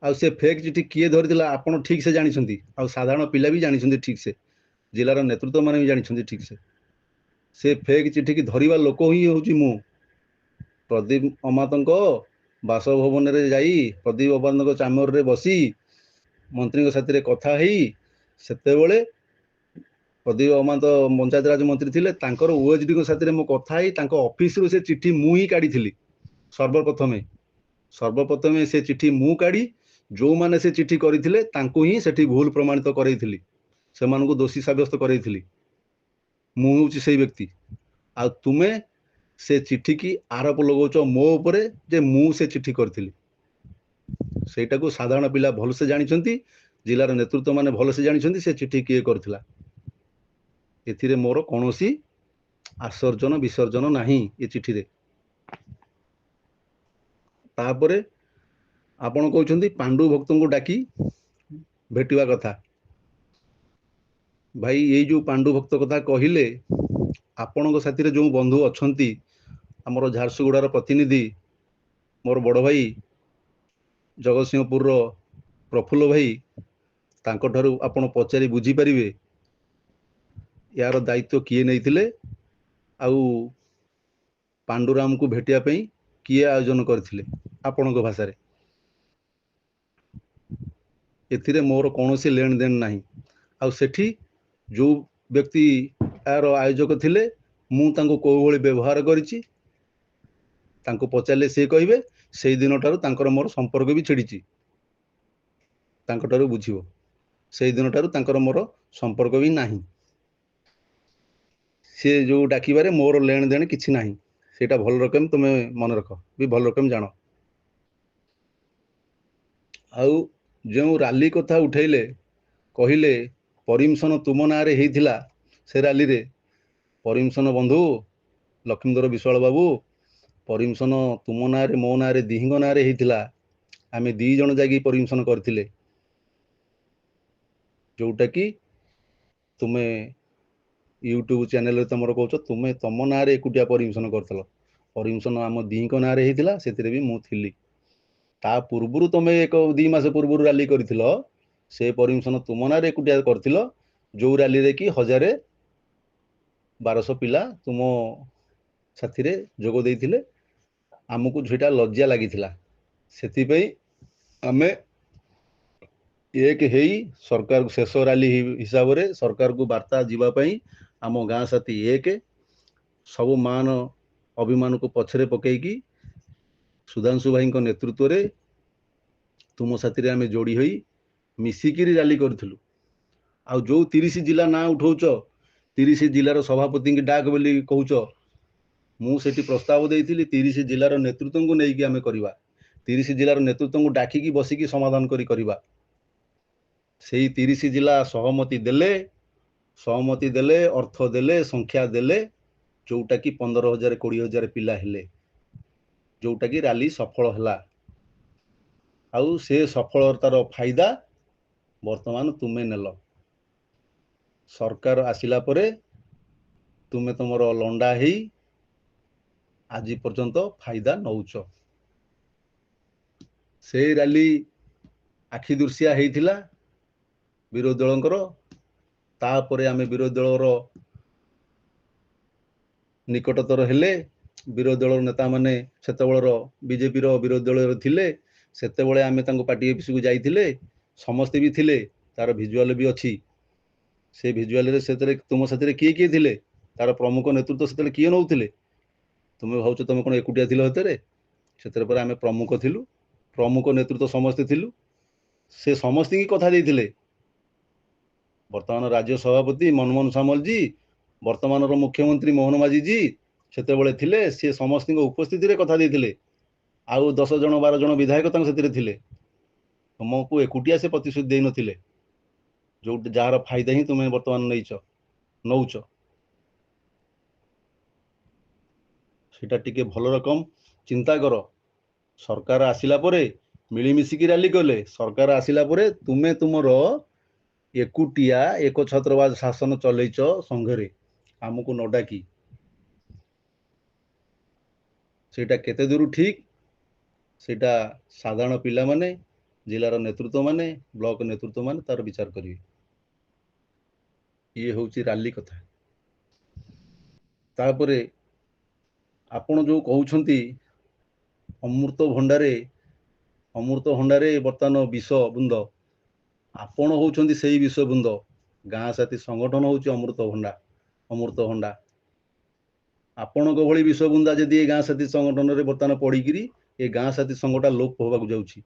ଆଉ ସେ ଫେକ୍ ଚିଠି କିଏ ଧରିଥିଲା ଆପଣ ଠିକ ସେ ଜାଣିଛନ୍ତି, ଆଉ ସାଧାରଣ ପିଲା ବି ଜାଣିଛନ୍ତି ଠିକ ସେ, ଜିଲ୍ଲାର ନେତୃତ୍ୱ ମାନେ ବି ଜାଣିଛନ୍ତି ଠିକ ସେ। ସେ ଫେକ୍ ଚିଠିକି ଧରିବା ଲୋକ ହିଁ ହେଉଛି ମୁଁ। ପ୍ରଦୀପ ଅମାତଙ୍କ ବାସଭବନରେ ଯାଇ ପ୍ରଦୀପ ଅମାତଙ୍କ ଚାମ୍ବରରେ ବସି ମନ୍ତ୍ରୀଙ୍କ ସାଥିରେ କଥା ହେଇ, ସେତେବେଳେ ପ୍ରଦୀପ ଅମାତ ପଞ୍ଚାୟତରାଜ ମନ୍ତ୍ରୀ ଥିଲେ, ତାଙ୍କର ଓଏଚଡିଙ୍କ ସାଥିରେ ମୁଁ କଥା ହେଇ ତାଙ୍କ ଅଫିସରୁ ସେ ଚିଠି ମୁଁ ହିଁ କାଢ଼ିଥିଲି। ସର୍ବପ୍ରଥମେ ସେ ଚିଠି ମୁଁ କାଢ଼ି ଯେଉଁମାନେ ସେ ଚିଠି କରିଥିଲେ ତାଙ୍କୁ ହିଁ ସେଠି ଭୁଲ ପ୍ରମାଣିତ କରେଇଥିଲି, ସେମାନଙ୍କୁ ଦୋଷୀ ସାବ୍ୟସ୍ତ କରେଇଥିଲି। ମୁଁ ହେଉଛି ସେଇ ବ୍ୟକ୍ତି। ଆଉ ତୁମେ ସେ ଚିଠିକି ଆରୋପ ଲଗାଉଛ ମୋ ଉପରେ ଯେ ମୁଁ ସେ ଚିଠି କରିଥିଲି। ସେଇଟାକୁ ସାଧାରଣ ପିଲା ଭଲସେ ଜାଣିଛନ୍ତି, ଜିଲ୍ଲାର ନେତୃତ୍ୱ ମାନେ ଭଲସେ ଜାଣିଛନ୍ତି ସେ ଚିଠି କିଏ କରିଥିଲା। ଏଥିରେ ମୋର କୌଣସି ଆସର୍ଜନ ବିସର୍ଜନ ନାହିଁ ଏ ଚିଠିରେ। ତାପରେ ଆପଣ କହୁଛନ୍ତି ପାଣ୍ଡୁ ଭକ୍ତଙ୍କୁ ଡାକି ଭେଟିବା କଥା। ଭାଇ, ଏଇ ଯୋଉ ପାଣ୍ଡୁ ଭକ୍ତ କଥା କହିଲେ, ଆପଣଙ୍କ ସାଥିରେ ଯେଉଁ ବନ୍ଧୁ ଅଛନ୍ତି, ଆମର ଝାରସୁଗୁଡ଼ାର ପ୍ରତିନିଧି ମୋର ବଡ଼ ଭାଇ ଜଗତସିଂହପୁରର ପ୍ରଫୁଲ୍ଲ ଭାଇ, ତାଙ୍କଠାରୁ ଆପଣ ପଚାରି ବୁଝିପାରିବେ ଏହାର ଦାୟିତ୍ୱ କିଏ ନେଇଥିଲେ ଆଉ ପାଣ୍ଡୁରାମକୁ ଭେଟିବା ପାଇଁ କିଏ ଆୟୋଜନ କରିଥିଲେ ଆପଣଙ୍କ ଭାଷାରେ। ଏଥିରେ ମୋର କୌଣସି ଲେଣ ଦେଣ ନାହିଁ। ଆଉ ସେଠି ଯେଉଁ ବ୍ୟକ୍ତି ଏହାର ଆୟୋଜକ ଥିଲେ, ମୁଁ ତାଙ୍କୁ କେଉଁଭଳି ବ୍ୟବହାର କରିଛି ତାଙ୍କୁ ପଚାରିଲେ ସିଏ କହିବେ। ସେଇ ଦିନଠାରୁ ତାଙ୍କର ମୋର ସମ୍ପର୍କ ବି ଛିଡ଼ିଛି, ତାଙ୍କଠାରୁ ବୁଝିବ। ସେଇ ଦିନଠାରୁ ତାଙ୍କର ମୋର ସମ୍ପର୍କ ବି ନାହିଁ। ସିଏ ଯେଉଁ ଡାକିବାରେ ମୋର ଲେଣ ଦେଣ କିଛି ନାହିଁ। ସେଇଟା ଭଲ ରକମ ତୁମେ ମନେ ରଖ ବି, ଭଲ ରକମ ଜାଣ। ଆଉ ଯେଉଁ ରାଲି କଥା ଉଠେଇଲେ, କହିଲେ ପରିମିଶନ ତୁମ ନାଁରେ ହେଇଥିଲା ସେ ରାଲିରେ। ପରିମିଶନ ବନ୍ଧୁ ଲକ୍ଷ୍ମୀଧର ବିଶ୍ୱାଳ ବାବୁ, ପରିମିଶନ ତୁମ ନାଁରେ ମୋ ନାଁରେ ଦିହିଙ୍କ ନାଁରେ ହେଇଥିଲା। ଆମେ 2 ଜଣ ଯାଇକି ପରମିସନ କରିଥିଲେ, ଯୋଉଟାକି ତୁମେ ୟୁଟ୍ୟୁବ ଚ୍ୟାନେଲରେ ତମର କହୁଛ ତୁମେ ତମ ନାଁରେ ଏକୁଟିଆ ପରମିସନ କରିଥିଲ। ପରମିସନ ଆମ ଦିଙ୍କ ନାଁରେ ହେଇଥିଲା, ସେଥିରେ ବି ମୁଁ ଥିଲି। ତା ପୂର୍ବରୁ ତମେ 1-2 ମାସ ପୂର୍ବରୁ ରାଲି କରିଥିଲ, ସେ ପରମିସନ ତୁମ ନାଁରେ ଏକୁଟିଆ କରିଥିଲ, ଯୋଉ ରାଲିରେ କି 1000-1200 ପିଲା ତୁମ ସାଥିରେ ଯୋଗ ଦେଇଥିଲେ। ଆମକୁ ସେଇଟା ଲଜ୍ଜା ଲାଗିଥିଲା, ସେଥିପାଇଁ ଆମେ ଏକ ହେଇ ସରକାର ଶେଷ ରାଲି ହିସାବରେ ସରକାରକୁ ବାର୍ତ୍ତା ଯିବା ପାଇଁ ଆମ ଗାଁ ସାଥୀ ଏକ ସବୁ ମାନ ଅଭିମାନକୁ ପଛରେ ପକେଇକି ସୁଧାଂଶୁ ଭାଇଙ୍କ ନେତୃତ୍ୱରେ ତୁମ ସାଥିରେ ଆମେ ଯୋଡ଼ି ହୋଇ ମିଶିକିରି ରାଲି କରିଥିଲୁ। ଆଉ ଯୋଉ 30 ଜିଲ୍ଲା ନାଁ ଉଠଉଛ, 30 ଜିଲ୍ଲାର ସଭାପତିଙ୍କୁ ଡାକ ବୋଲି କହୁଛ, ମୁଁ ସେଠି ପ୍ରସ୍ତାବ ଦେଇଥିଲି 30 ଜିଲ୍ଲାର ନେତୃତ୍ୱଙ୍କୁ ନେଇକି ଆମେ କରିବା, 30 ଜିଲ୍ଲାର ନେତୃତ୍ୱଙ୍କୁ ଡାକିକି ବସିକି ସମାଧାନ କରି କରିବା। ସେଇ 30 ଜିଲ୍ଲା ସହମତି ଦେଲେ, ସହମତି ଦେଲେ, ଅର୍ଥ ଦେଲେ, ସଂଖ୍ୟା ଦେଲେ, ଯୋଉଟାକି 15,000 20,000 ପିଲା ହେଲେ, ଯୋଉଟାକି ରାଲି ସଫଳ ହେଲା। ଆଉ ସେ ସଫଳତାର ଫାଇଦା ବର୍ତ୍ତମାନ ତୁମେ ନେଲ। ସରକାର ଆସିଲା ପରେ ତୁମେ ତୁମର ଲଣ୍ଡା ହେଇ ଆଜି ପର୍ଯ୍ୟନ୍ତ ଫାଇଦା ନଉଛ। ସେଇ ରାଲି ଆଖି ଦୃଶିଆ ହେଇଥିଲା ବିରୋଧୀ ଦଳଙ୍କର। ତାପରେ ଆମେ ବିରୋଧୀ ଦଳର ନିକଟତର ହେଲେ, ବିରୋଧୀ ଦଳର ନେତାମାନେ ସେତେବେଳର ବିଜେପିର ବିରୋଧୀ ଦଳରେ ଥିଲେ, ସେତେବେଳେ ଆମେ ତାଙ୍କ ପାର୍ଟି ଅଫିସକୁ ଯାଇଥିଲେ, ସମସ୍ତେ ବି ଥିଲେ, ତାର ଭିଜୁଆଲ ବି ଅଛି। ସେ ଭିଜୁଆଲରେ ସେଥିରେ ତୁମ ସାଥିରେ କିଏ କିଏ ଥିଲେ, ତାର ପ୍ରମୁଖ ନେତୃତ୍ୱ ସେତେବେଳେ କିଏ ନେଉଥିଲେ? ତୁମେ ଭାବୁଛ ତୁମେ କ'ଣ ଏକୁଟିଆ ଥିଲ ସେଥିରେ? ସେଥିରେ ପରେ ଆମେ ପ୍ରମୁଖ ଥିଲୁ, ପ୍ରମୁଖ ନେତୃତ୍ୱ ସମସ୍ତେ ଥିଲୁ। ସେ ସମସ୍ତଙ୍କୁ କଥା ଦେଇଥିଲେ। ବର୍ତ୍ତମାନ ରାଜ୍ୟ ସଭାପତି ମନମୋହନ ସାମଲ ଜି, ବର୍ତ୍ତମାନର ମୁଖ୍ୟମନ୍ତ୍ରୀ ମୋହନ ମାଝୀ ଜି ସେତେବେଳେ ଥିଲେ, ସେ ସମସ୍ତଙ୍କ ଉପସ୍ଥିତିରେ କଥା ଦେଇଥିଲେ। ଆଉ 10 ଜଣ 12 ଜଣ ବିଧାୟକ ତାଙ୍କ ସେଥିରେ ଥିଲେ। ତୁମକୁ ଏକୁଟିଆ ସେ ପ୍ରତିଶ୍ରୁତି ଦେଇନଥିଲେ, ଯୋଉଠି ଯାହାର ଫାଇଦା ହିଁ ତୁମେ ବର୍ତ୍ତମାନ ନଉଛ। ସେଇଟା ଟିକେ ଭଲ ରକମ ଚିନ୍ତା କର। ସରକାର ଆସିଲା ପରେ ମିଳିମିଶିକି ରାଲି କଲେ, ସରକାର ଆସିଲା ପରେ ତୁମେ ତୁମର ଏକୁଟିଆ ଏକଛତ୍ରବାଦ ଶାସନ ଚଲେଇଛ ସଂଘରେ, ଆମକୁ ନ ଡାକି। ସେଇଟା କେତେ ଦୂର ଠିକ, ସେଇଟା ସାଧାରଣ ପିଲାମାନେ, ଜିଲ୍ଲାର ନେତୃତ୍ୱ ମାନେ, ବ୍ଲକ ନେତୃତ୍ୱ ମାନେ ତାର ବିଚାର କରିବେ। ଇଏ ହେଉଛି ରାଲି କଥା। ତାପରେ ଆପଣ ଯୋଉ କହୁଛନ୍ତି ଅମୃତଭଣ୍ଡାରେ, ଅମୃତଭଣ୍ଡାରେ ବର୍ତ୍ତମାନ ବିଷ ବୃନ୍ଦ, ଆପଣ ହଉଛନ୍ତି ସେଇ ବିଷ ବୃନ୍ଦ। ଗାଁ ସାଥୀ ସଂଗଠନ ହଉଛି ଅମୃତଭଣ୍ଡା, ଅମୃତଭଣ୍ଡା। ଆପଣଙ୍କ ଭଳି ବିଷବୁନ୍ଦା ଯଦି ଏ ଗାଁ ସାଥୀ ସଂଗଠନରେ ବର୍ତ୍ତମାନ ପଡ଼ିକିରି ଏ ଗାଁ ସାଥୀ ସଂଘଟା ଲୋପ ହେବାକୁ ଯାଉଛି,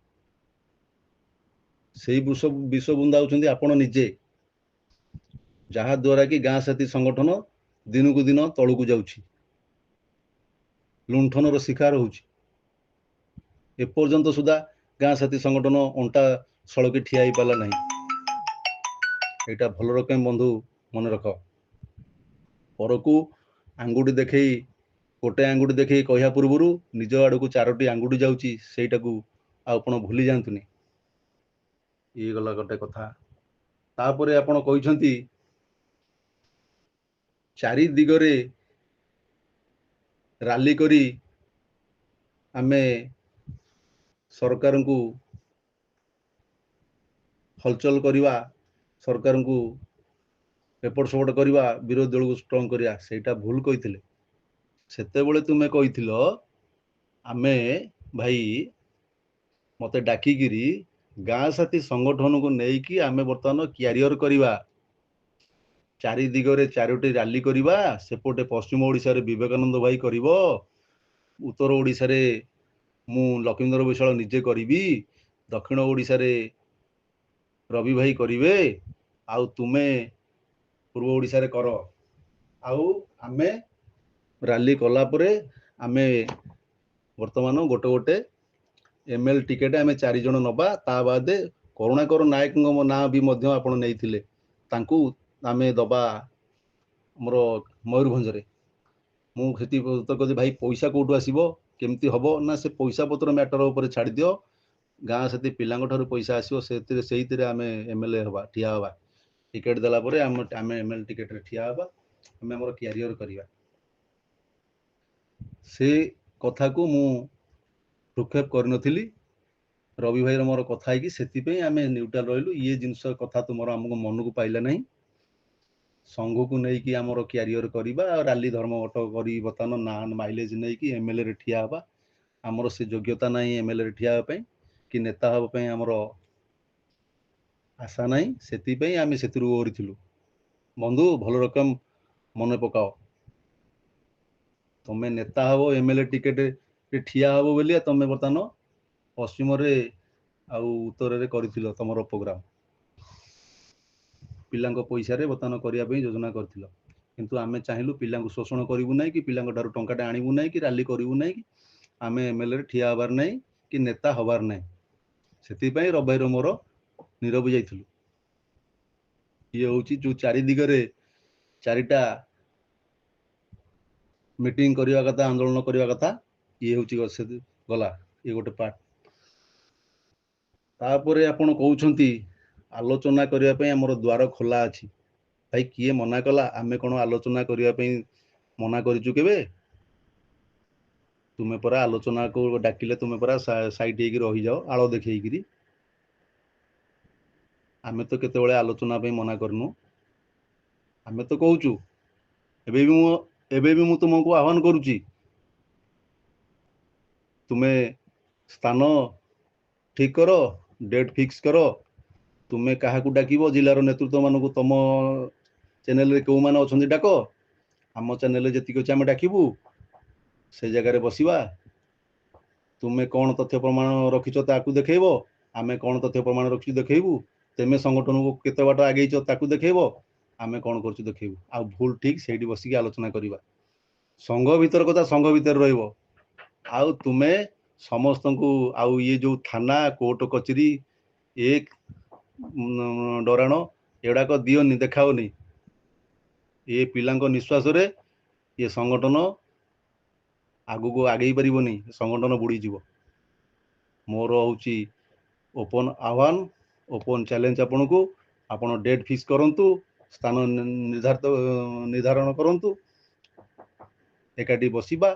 ସେଇ ବିଷବୁନ୍ଦା ହଉଛନ୍ତି ଆପଣ ନିଜେ, ଯାହାଦ୍ୱାରା କି ଗାଁ ସାଥୀ ସଂଗଠନ ଦିନକୁ ଦିନ ତଳକୁ ଯାଉଛି, ଲୁଣ୍ଠନର ଶିକାର ହଉଛି। ଏପର୍ଯ୍ୟନ୍ତ ସୁଦ୍ଧା ଗାଁ ସାଥୀ ସଂଗଠନ ଅଣ୍ଟା ସଳକି ଠିଆ ହେଇପାରିଲା ନାହିଁ। ଏଇଟା ଭଲ ରକମ ବନ୍ଧୁ ମନେ ରଖ। ପରକୁ ଆଙ୍ଗୁଠି ଦେଖେଇ, ଗୋଟେ ଆଙ୍ଗୁଠି ଦେଖେଇ କହିବା ପୂର୍ବରୁ ନିଜ ଆଡ଼କୁ 4ଟି ଆଙ୍ଗୁଠି ଯାଉଛି, ସେଇଟାକୁ ଆଉ ଆପଣ ଭୁଲି ଯାଆନ୍ତୁନି। ଇଏ ଗଲା ଗୋଟେ କଥା। ତାପରେ ଆପଣ କହିଛନ୍ତି ଚାରି ଦିଗରେ ରାଲି କରି ଆମେ ସରକାରଙ୍କୁ ହଲଚଲ କରିବା, ସରକାରଙ୍କୁ ଏପଟ ସେପଟ କରିବା, ବିରୋଧୀ ଦଳକୁ ଷ୍ଟ୍ରଙ୍ଗ କରିବା, ସେଇଟା ଭୁଲ କହିଥିଲେ। ସେତେବେଳେ ତୁମେ କହିଥିଲ ଆମେ ଭାଇ ମୋତେ ଡାକିକିରି ଗାଁ ସାଥୀ ସଂଗଠନକୁ ନେଇକି ଆମେ ବର୍ତ୍ତମାନ କ୍ୟାରିୟର କରିବା, ଚାରି ଦିଗରେ 4ଟି ରାଲି କରିବା। ସେପଟେ ପଶ୍ଚିମ ଓଡ଼ିଶାରେ ବିବେକାନନ୍ଦ ଭାଇ କରିବ, ଉତ୍ତର ଓଡ଼ିଶାରେ ମୁଁ ଲକ୍ଷ୍ମୀଧର ବିଶ୍ୱାଳ ନିଜେ କରିବି, ଦକ୍ଷିଣ ଓଡ଼ିଶାରେ ରବି ଭାଇ କରିବେ, ଆଉ ତୁମେ ପୂର୍ବ ଓଡ଼ିଶାରେ କର। ଆଉ ଆମେ ରାଲି କଲା ପରେ ଆମେ ବର୍ତ୍ତମାନ ଗୋଟେ ଗୋଟେ ଏମଏଲ ଟିକେଟ ଆମେ 4 ଜଣ ନବା। ତା ବାଦେ କରୁଣାକର ନାୟକଙ୍କ ନାଁ ବି ମଧ୍ୟ ଆପଣ ନେଇଥିଲେ, ତାଙ୍କୁ ଆମେ ଦବା ଆମର ମୟୂରଭଞ୍ଜରେ। ମୁଁ ସେଠି କହିଲି ଭାଇ ପଇସା କୋଉଠୁ ଆସିବ, କେମିତି ହବ? ନା ସେ ପଇସା ପତ୍ର ମ୍ୟାଟର ଉପରେ ଛାଡ଼ିଦିଅ, ଗାଁ ସାଥୀ ପିଲାଙ୍କ ଠାରୁ ପଇସା ଆସିବ, ସେଥିରେ ସେଇଥିରେ ଆମେ ଏମଏଲଏ ହବା, ଠିଆ ହବା। ଟିକେଟ ଦେଲା ପରେ ଆମେ ଏମଏଲଏ ଟିକେଟରେ ଠିଆ ହବା, ଆମେ ଆମର କ୍ୟାରିୟର କରିବା। ସେ କଥାକୁ ମୁଁ ଭ୍ରୂକ୍ଷେପ କରିନଥିଲି। ରବି ଭାଇର ମୋର କଥା ହେଇକି ସେଥିପାଇଁ ଆମେ ନ୍ୟୁଟ୍ରାଲ ରହିଲୁ। ଇଏ ଜିନିଷ କଥା ତୁମର ଆମକୁ ମନକୁ ପାଇଲା ନାହିଁ। ସଂଘକୁ ନେଇକି ଆମର କ୍ୟାରିୟର କରିବା, ରାଲି ଧର୍ମଘଟ କରି ବର୍ତ୍ତମାନ ନା ମାଇଲେଜ ନେଇକି ଏମଏଲଏ ରେ ଠିଆ ହବା, ଆମର ସେ ଯୋଗ୍ୟତା ନାହିଁ ଏମଏଲଏ ରେ ଠିଆ ହେବା ପାଇଁ କି ନେତା ହେବା ପାଇଁ ଆମର ଆଶା ନାହିଁ। ସେଥିପାଇଁ ଆମେ ସେଥିରୁ ଓହରିଥିଲୁ। ବନ୍ଧୁ, ଭଲ ରକମ ମନେ ପକାଅ, ତମେ ନେତା ହବ, ଏମଏଲଏ ଟିକେଟ ଠିଆ ହବ ବୋଲି ତମେ ବର୍ତ୍ତମାନ ପଶ୍ଚିମରେ ଆଉ ଉତ୍ତରରେ କରିଥିଲ ତମର ପ୍ରୋଗ୍ରାମ। ପିଲାଙ୍କ ପଇସାରେ ବର୍ତ୍ତମାନ କରିବା ପାଇଁ ଯୋଜନା କରିଥିଲ। କିନ୍ତୁ ଆମେ ଚାହିଁଲୁ ପିଲାଙ୍କୁ ଶୋଷଣ କରିବୁ ନାହିଁ କି ପିଲାଙ୍କ ଠାରୁ ଟଙ୍କାଟେ ଆଣିବୁ ନାହିଁ କି ରାଲି କରିବୁ ନାହିଁ କି ଆମେ ଏମଏଲଏ ରେ ଠିଆ ହବାର ନାହିଁ କି ନେତା ହବାର ନାହିଁ। ସେଥିପାଇଁ ରବିଭାଇର ମୋର ନିରବ ଯାଇଥିଲୁ। ଇଏ ହଉଛି ଯୋଉ ଚାରି ଦିଗରେ ଚାରିଟା ମିଟିଂ କରିବା କଥା, ଆନ୍ଦୋଳନ କରିବା କଥା, ଇଏ ହଉଛି ଗଲା ଇଏ ଗୋଟେ ପାର୍ଟ। ତାପରେ ଆପଣ କହୁଛନ୍ତି ଆଲୋଚନା କରିବା ପାଇଁ ଆମର ଦ୍ୱାର ଖୋଲା ଅଛି। ଭାଇ, କିଏ ମନା କଲା? ଆମେ କଣ ଆଲୋଚନା କରିବା ପାଇଁ ମନା କରିଛୁ କେବେ? ତୁମେ ପରା ଆଲୋଚନାକୁ ଡାକିଲେ ତୁମେ ପରା ସାଇଟ୍ ହେଇକି ରହିଯାଅ ଆଳ ଦେଖେଇକିରି। ଆମେ ତ କେତେବେଳେ ଆଲୋଚନା ପାଇଁ ମନା କରିନୁ। ଆମେ ତ କହୁଛୁ, ଏବେ ବି ମୁଁ ତୁମକୁ ଆହ୍ୱାନ କରୁଛି, ତୁମେ ସ୍ଥାନ ଠିକ କର, ଡେଟ୍ ଫିକ୍ସ କର, ତୁମେ କାହାକୁ ଡାକିବ, ଜିଲ୍ଲାର ନେତୃତ୍ୱ ମାନଙ୍କୁ ତମ ଚ୍ୟାନେଲରେ କେଉଁମାନେ ଅଛନ୍ତି ଡାକ, ଆମ ଚ୍ୟାନେଲରେ ଯେତିକି ଅଛି ଆମେ ଡାକିବୁ, ସେ ଜାଗାରେ ବସିବା। ତୁମେ କ'ଣ ତଥ୍ୟ ପ୍ରମାଣ ରଖିଛ ତାକୁ ଦେଖେଇବ, ଆମେ କ'ଣ ତଥ୍ୟ ପ୍ରମାଣ ରଖିଛୁ ଦେଖେଇବୁ, ତେମେ ସଂଗଠନକୁ କେତେ ବାଟ ଆଗେଇଛ ତାକୁ ଦେଖେଇବ, ଆମେ କ'ଣ କରୁଛୁ ଦେଖେଇବୁ। ଆଉ ଭୁଲ ଠିକ ସେଇଠି ବସିକି ଆଲୋଚନା କରିବା। ସଂଘ ଭିତର କଥା ସଂଘ ଭିତରେ ରହିବ। ଆଉ ତୁମେ ସମସ୍ତଙ୍କୁ ଆଉ ଇଏ ଯୋଉ ଥାନା କୋର୍ଟ କଚେରୀ ଏ ଡରାଣ ଏଗୁଡ଼ାକ ଦିଅନି, ଦେଖାଅନି। ଏ ପିଲାଙ୍କ ନିଶ୍ୱାସରେ ଏ ସଂଗଠନ ଆଗକୁ ଆଗେଇ ପାରିବନି, ସଂଗଠନ ବୁଡ଼ିଯିବ। ମୋର ହେଉଛି ଓପନ ଆହ୍ୱାନ, ଓପନ ଚ୍ୟାଲେଞ୍ଜ ଆପଣଙ୍କୁ। ଆପଣ ଡେଟ୍ ଫିକ୍ସ କରନ୍ତୁ, ସ୍ଥାନ ନିର୍ଦ୍ଧାରିତ ନିର୍ଦ୍ଧାରଣ କରନ୍ତୁ, ଏକାଠି ବସିବା,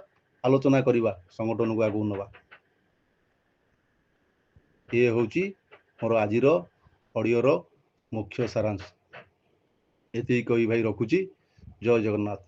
ଆଲୋଚନା କରିବା, ସଂଗଠନକୁ ଆଗକୁ ନେବା। ଇଏ ହେଉଛି ମୋର ଆଜିର ଅଡ଼ିଓର ମୁଖ୍ୟ ସାରାଂଶ। ଏତିକି କହି ଭାଇ ରଖୁଛି। ଜୟ ଜଗନ୍ନାଥ।